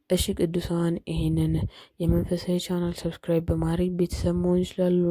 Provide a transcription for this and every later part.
እሺ ቅዱሳን፣ ይሄንን የመንፈሳዊ ቻናል subscribe በማድረግ ቤተሰብ መሆን ይችላሉ።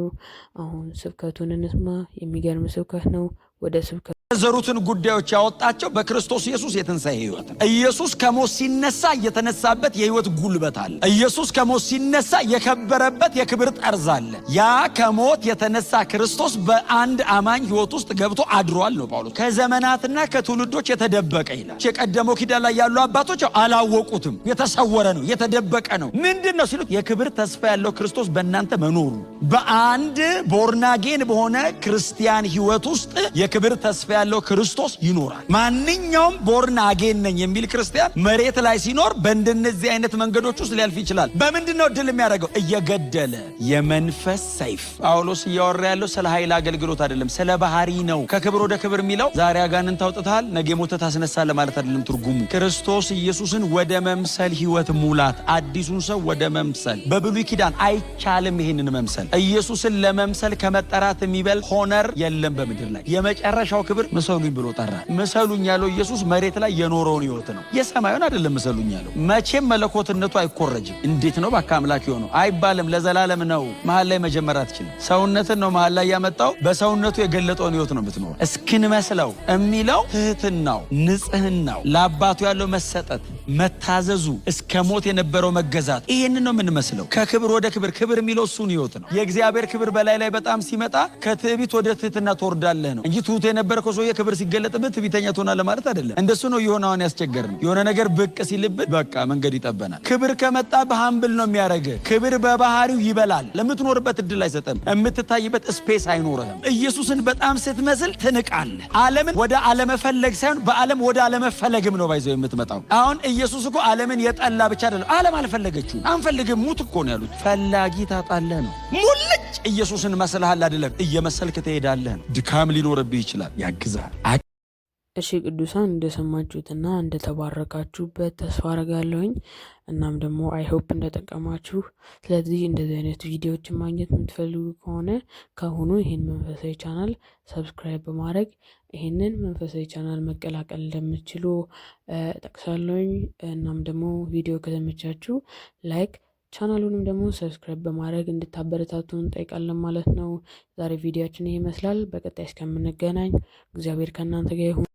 አሁን ስብከቱን እንስማ። የሚገርም ስብከት ነው። ወደ ስብከቱ። ዘሩትን ጉዳዮች ያወጣቸው በክርስቶስ ኢየሱስ የትንሣኤ ሕይወት ነው። ኢየሱስ ከሞት ሲነሳ የተነሳበት የሕይወት ጉልበት አለ። ኢየሱስ ከሞት ሲነሳ የከበረበት የክብር ጠርዝ አለ። ያ ከሞት የተነሳ ክርስቶስ በአንድ አማኝ ሕይወት ውስጥ ገብቶ አድሯል ነው ጳውሎስ። ከዘመናትና ከትውልዶች የተደበቀ ይላል። የቀደመው ኪዳን ላይ ያሉ አባቶች አላወቁትም። የተሰወረ ነው፣ የተደበቀ ነው። ምንድን ነው ሲሉት የክብር ተስፋ ያለው ክርስቶስ በእናንተ መኖሩ። በአንድ born again በሆነ ክርስቲያን ሕይወት ውስጥ የክብር ተስፋ ያለው ክርስቶስ ይኖራል። ማንኛውም born again ነኝ የሚል ክርስቲያን መሬት ላይ ሲኖር በእንደነዚህ አይነት መንገዶች ውስጥ ሊያልፍ ይችላል። በምንድን ነው ድል የሚያደርገው? እየገደለ፣ የመንፈስ ሰይፍ። ጳውሎስ እያወራ ያለው ስለ ኃይል አገልግሎት አይደለም፣ ስለ ባህሪ ነው። ከክብር ወደ ክብር የሚለው ዛሬ አጋንንት አውጥተሃል፣ ነገ ሞተ ታስነሳለህ ማለት አይደለም ትርጉሙ። ክርስቶስ ኢየሱስን ወደ መምሰል ህይወት ሙላት፣ አዲሱን ሰው ወደ መምሰል። በብሉይ ኪዳን አይቻልም ይሄንን መምሰል። ኢየሱስን ለመምሰል ከመጠራት የሚበልጥ honor የለም በምድር ላይ። የመጨረሻው ክብር ምሰሉኝ ብሎ ጠራ። ምሰሉኝ ያለው ኢየሱስ መሬት ላይ የኖረውን ህይወት ነው፣ የሰማዩን አይደለም። ምሰሉኝ ያለው መቼም መለኮትነቱ አይኮረጅም። እንዴት ነው ባካ አምላክ የሆነው አይባልም። ለዘላለም ነው። መሀል ላይ መጀመር አትችልም። ሰውነትን ነው መሀል ላይ ያመጣው። በሰውነቱ የገለጠውን ህይወት ነው የምትኖረው። እስክንመስለው የሚለው ትህትናው፣ ንጽህናው፣ ለአባቱ ያለው መሰጠት፣ መታዘዙ፣ እስከ ሞት የነበረው መገዛት፣ ይህንን ነው የምንመስለው። ከክብር ወደ ክብር፣ ክብር የሚለው እሱን ህይወት ነው። የእግዚአብሔር ክብር በላይ ላይ በጣም ሲመጣ ከትዕቢት ወደ ትህትና ትወርዳለህ ነው እንጂ ትሁት የነበርከው ሰውዬ ክብር ሲገለጥብህ ትዕቢተኛ ትሆናለህ ማለት አይደለም። እንደሱ ነው የሆነ አሁን ያስቸገርን። የሆነ ነገር ብቅ ሲልብን በቃ መንገድ ይጠበናል። ክብር ከመጣ በ humble ነው የሚያደርግህ። ክብር በባህሪው ይበላል። ለምትኖርበት እድል አይሰጥም። የምትታይበት space አይኖርህም። ኢየሱስን በጣም ስትመስል ትንቃለህ። ዓለምን ወደ አለመፈለግ ሳይሆን በዓለም ወደ አለመፈለግም ነው ባይዘው የምትመጣው። አሁን ኢየሱስ እኮ ዓለምን የጠላ ብቻ አይደለም። ዓለም አልፈለገችውም። አንፈልግም ሙት እኮ ነው ያሉት። ፈላጊ ታጣለህ ነው። ሙልጭ ኢየሱስን መስልሃል አይደለም፣ እየመሰልክ ትሄዳለህ ነው። ድካም ሊኖርብህ ይችላል፣ ያግዛል። እሺ ቅዱሳን፣ እንደሰማችሁትና እንደተባረካችሁበት ተስፋ አረጋለሁኝ። እናም ደግሞ I hope እንደጠቀማችሁ። ስለዚህ እንደዚህ አይነት ቪዲዮዎችን ማግኘት የምትፈልጉ ከሆነ ከአሁኑ ይህን መንፈሳዊ ቻናል subscribe በማድረግ ይህንን መንፈሳዊ ቻናል መቀላቀል እንደምትችሉ ጠቅሳለሁኝ። እናም ደግሞ ቪዲዮ ከተመቻችሁ like፣ ቻናሉንም ደግሞ subscribe በማድረግ እንድታበረታቱን እንጠይቃለን ማለት ነው። ዛሬ ቪዲዮአችን ይህ ይመስላል። በቀጣይ እስከምንገናኝ እግዚአብሔር ከእናንተ ጋር ይሁን።